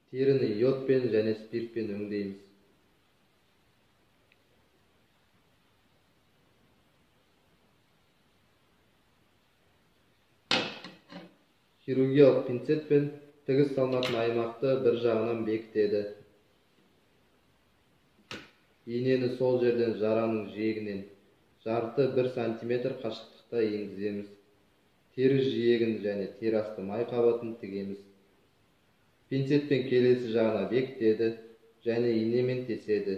Теріні йодпен және спиртпен өңдейміз. Хирургиялық пинцетпен тігіс салынатын аймақты бір жағынан бекітеді. Инені сол жерден жараның жиегінен жарты 1 сантиметр қашықтықта енгіземіз. Тері жиегін және тері асты май қабатын тігеміз. Пинцетпен келесі жағына бекітеді және инемен теседі.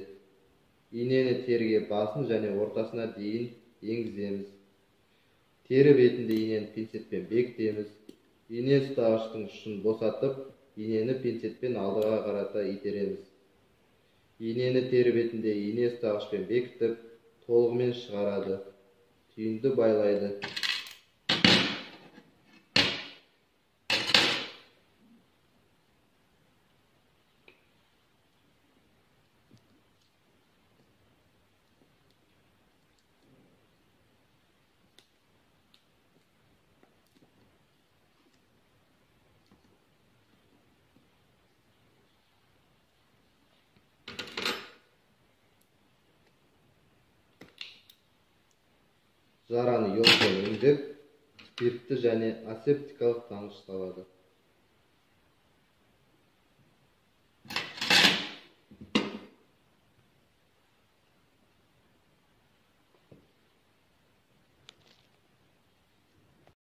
Инені теріге басын және ортасына дейін енгіземіз. Тері бетінде инені пинцетпен бекітеміз. Ине ұстағыштың ұшын босатып, инені пинцетпен алдыға қарата итереміз. Инені тері бетінде ине ұстағышпен бекітіп, толығымен шығарады. Түйінді байлайды. Жараны йодпен өңдеп, спиртті және асептикалық таңғыш салады.